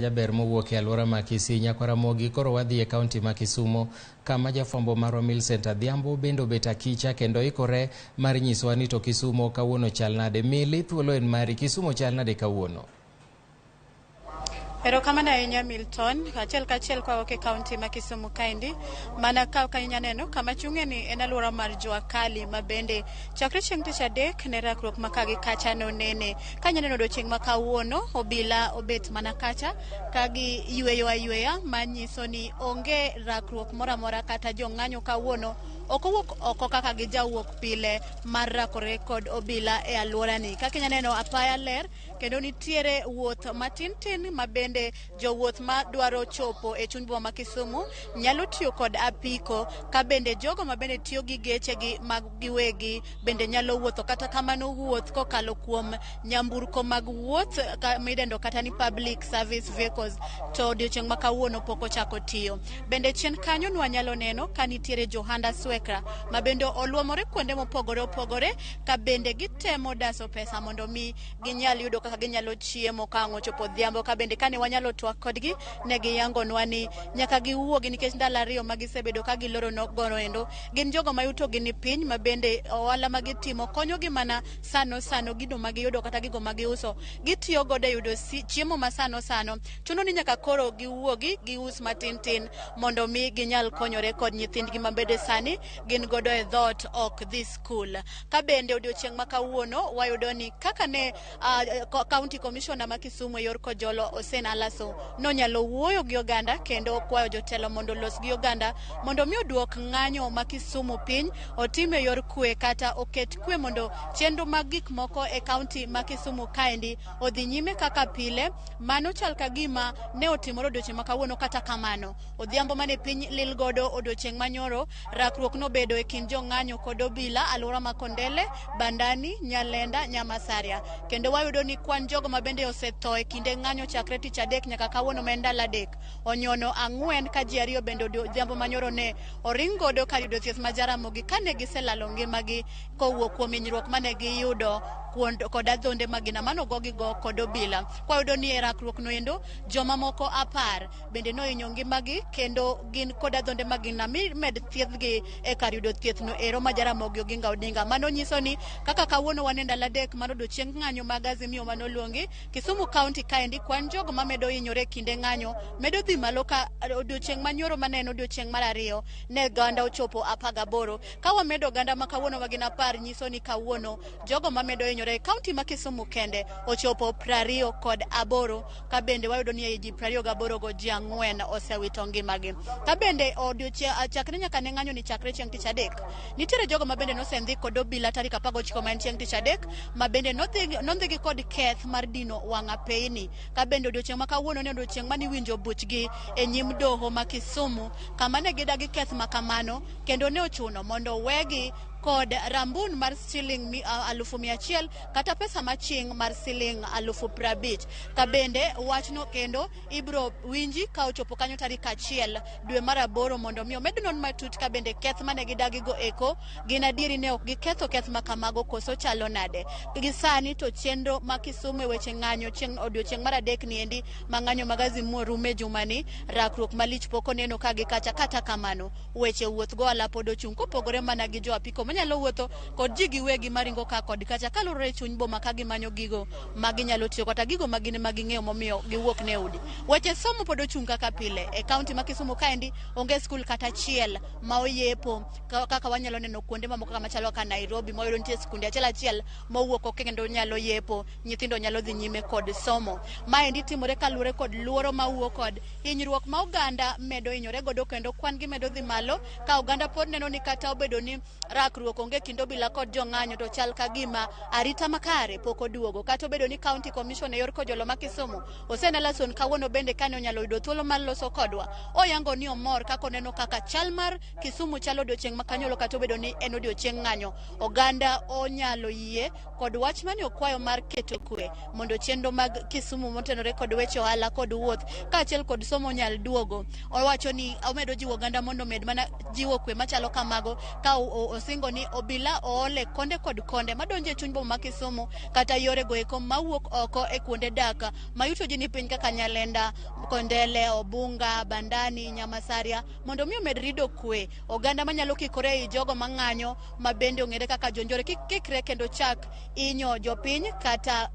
Jaber mowuok e alwora ma Kisii nyaka Ramogi. Koro wadhi e kaunti ma Kisumo kama jafwambo marwa Millicent Adhiambo bende obet akicha kendo ikore mar nyisowa ni to Kisumo kawuono chal nade. Mili, thuolo en mari. Kisumo chal nade kawuono? Erokamano ahinya Milton, achiel kachiel kwawuok e kaunti ma Kisumu kaendi. Mana kaka inya neno kama chung'e ni en alwora mar Jua Kali ma bende chakre chieng' tich adek ne rakruok ma ka gi kacha nonene. Ka inya neno odiochieng' ma kawuono, obila obet mana kacha ka giyweyo ayweya manyiso ni onge rakruok moro amora kata jong'anyo kawuono ok owuok oko kaka gijawuok pile mar rakore kod obila e alworani. Kaka inya neno apaya ler kendo nitiere wuoth matin tin ma bende jowuoth ma dwaro chopo e chuny boma ma Kisumu nyalo tiyo kod apiko ka bende jogo ma bende tiyo gi gechegi mag giwegi bende nyalo wuotho. Kata kamano wuoth kokalo kuom nyamburko mag wuoth midendo kata ni public service vehicles to odiochieng' ma kawuono pok ochako tiyo. Bende chien kanyo nwanyalo neno ka nitiere johanda swekra ma bende oluomore kuonde mopogore opogore ka bende gitemo daso pesa mondo mi ginyal yudo kaka ginyalo chiemo ka ang' ochopo odhiambo. Ka bende kane wanyalo twak kodgi ne giyangonwa ni nyaka giwuogi nikech ndalo ariyo ma gisebedo ka giloro nogono endo gin jogo ma yutogi ni piny ma bende ohala ma gitimo konyogi mana sano sano gino ma giyudo kata gigo ma giuso gitiyo godo e yudo chiemo ma sano sano. Chuno ni nyaka koro giwuogi gius matin tin mondo mi ginyal konyore kod nyithindgi ma bende sani gin godo e dhoot ok dhi skul. Ka bende odiochieng' ma kawuono wayudo ni kaka ne County Commissioner ma Kisumu e yor Kojolo Hussein Alaso nonyalo wuoyo gi oganda kendo kwayo jotelo mondo olos gi oganda mondo mi oduok ng'anyo ma Kisumu piny otim e yor kwe kata oket kwe mondo chenro mag gik moko e kaunti ma Kisumu kaendi odhi nyime kaka pile. Mano chal ka gima ne otimore odiochieng' ma kawuono. Kata kamano odhiambo mane piny lil godo odiochieng' manyoro, rakruok nobedo e kind jong'anyo kod obila alwora ma Kondele, Bandani, Nyalenda, Nyamasaria. Kendo wayudo ni kwan jogo ma bende osetho e kinde ng'anyo chakre tich adek nyaka kawuono ma en ndalo adek onyono 4, ka ji 2 bende odhiambo manyoro ne oring godo kar yudo thieth ma Jaramogi kane giselalo ngimagi kowuok kuom hinyruok mane giyudo kod adhonde magina mane ogogigo kod obila. Kwayudo ni e rakruok no endo joma moko 10 bende nohinyo ngimagi kendo gin kod adhonde magina mi med thiedhgi e kar yudo thieth no ero ma Jaramogi Oginga Odinga. Mano nyiso ni kaka kawuono wan e ndalo adek mar odiochieng ng'anyo mag Azimio manoluongi Kisumu County kaendi kwan jogo mamedo hinyore e kinde ng'anyo medo dhi malo ka odiochieng' manyoro mane en odiochieng' mar ariyo ne oganda ochopo 18. Ka wamedo oganda ma kawuono ma gin 10 nyiso ni kawuono jogo mamedo hinyore e kaunti ma Kisumu kende ochopo 28, ka bende wayudo ni ei ji 28 go ji 4 osewito ngimagi. Ka bende odiochieng' chakre nyaka ne ng'anyo ni chakre chieng' tich adek, nitiere jogo ma bende nosendhi kod obila tarik 19 ma en chieng' tich adek ma bende nondhigi kod keth mar dino wang' apeyni. Ka bende odiochieng' ma kawuono ne odiochieng' mane iwinjo buchgi e nyim doho ma Kisumu kama ne gidagi keth ma kamano kendo ne ochuno mondo wegi kod rambun mar siling 100,000 kata pesa maching mar siling 50,000. Ka bende wachno kendo ibro winji ka ochopo kanyo tarik 1 dwe mar 8 mondo mi omed non matut ka bende keth mane gidagigo eko gin adieri ne ok giketho keth ma kamago koso chalo nade. Gi sani to chenro ma Kisumu e weche ng'anyo chieng' odiochieng' mar adek niendi ma ng'anyo mag Azimio rume jumani, rakruok malich pok oneno ka gi kacha. Kata kamano weche wuoth go ohala pod ochung' kopogore mana gi jo apiko manyalo wuotho kod ji giwegi maringo ka kod kacha kaluwore e chuny boma ka gimanyo gigo ma ginyalo tiyo kata gigo ma gin ma ging'eyo momiyo giwuok ne udi. Weche somo pod ochung' kaka pile e kaunti ma Kisumu kaendi onge skul kata achiel ma oyepo kaka wanyalo neno kuonde mamoko kaka machalo kaka Nairobi ma wayudo nitie skunde achiel achiel mowuok oko kendo nyalo yepo, nyithindo nyalo dhi nyime kod somo. Maendi timore kaluwore kod luoro mawuok kod hinyruok ma oganda medo hinyore godo kendo kwan gi medo dhi malo ka oganda pod neno ni kata obedo ni rakruok onge kind obila kod jong'anyo to chal ka gima arita makare pok oduogo. Kata obedo ni County Commission e yor Kojolo ma Kisumu Hussein Alason kawuono bende kane onyalo yudo thuolo mar loso kodwa oyango ni omor kaka oneno kaka chal mar Kisumu chalo odiochieng' ma kanyolo kata obedo ni en odiochieng' ng'anyo. Oganda onyalo yie kod wach mane okwayo mar keto kwe mondo chenro mag Kisumu motenore kod weche ohala kod wuoth kaachiel kod somo nyal duogo. Owacho ni omedo jiwo oganda mondo omed mana jiwo kwe machalo kamago ka osingo ni obila oole konde kod konde madonjo e chuny boma ma Kisumu kata yore go eko mawuok oko e kuonde dak mayuto ji ni piny kaka Nyalenda, Kondele, Obunga, Bandani, Nyamasaria mondo mi omed rido kwe. Oganda manyalo kikore ei jogo mang'anyo ma bende ong'ere kaka jonjore kik kikre kendo chak inyo jopiny kata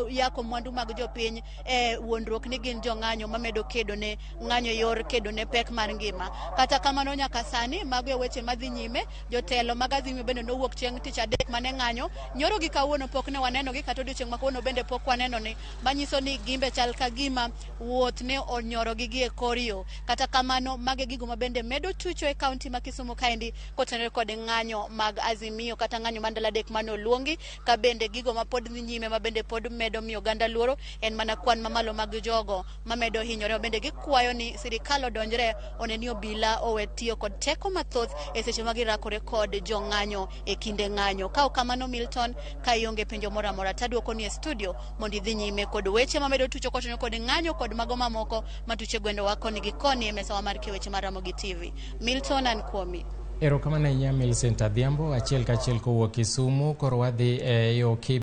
yako mwandu mag jopiny e wuondruok ni gin jong'anyo mamedo kedo ne ng'anyo e yor kedo ne pek mar ngima. Kata kamano nyaka sani mago e weche madhi nyime. Jotelo mag Azimio bende nowuok chieng' tich adek mane ng'anyo. Nyoro gi kawuono pok ne waneno gi kata odiochieng' ma kawuono bende pok waneno ni manyiso ni gimbe chal ka gima wuoth ne onyorogi gi e kor yo. Kata kamano mago e gigo ma bende medo tucho e kaunti ma Kisumu kaendi kotenore kod ng'anyo mag Azimio kata ng'anyo mar ndalo adek mane oluongi ka bende gigo ma pod dhi nyime ma bende pod medo miyo oganda luoro en mana kwan mamalo mag jogo mamedo hinyore ma bende gikwayo ni sirikal odonjre one ni obila owe tiyo kod teko mathoth e seche ma girakore kod jong'anyo e kinde ng'anyo. Ka ok kamano Milton, ka ionge penjo moro amora taduoko ni e studio mondo idhi nyime kod weche mamedo tucho kotenore kod ng'anyo kod mago mamoko matucho e gwendowa koni gi koni e mesawa mar keyo weche mar Ramogi TV. Milton an kuomi. Erokamano ahinya Millicent Adhiambo, achiel kachiel kowuok Kisumu. Koro wadhi e yo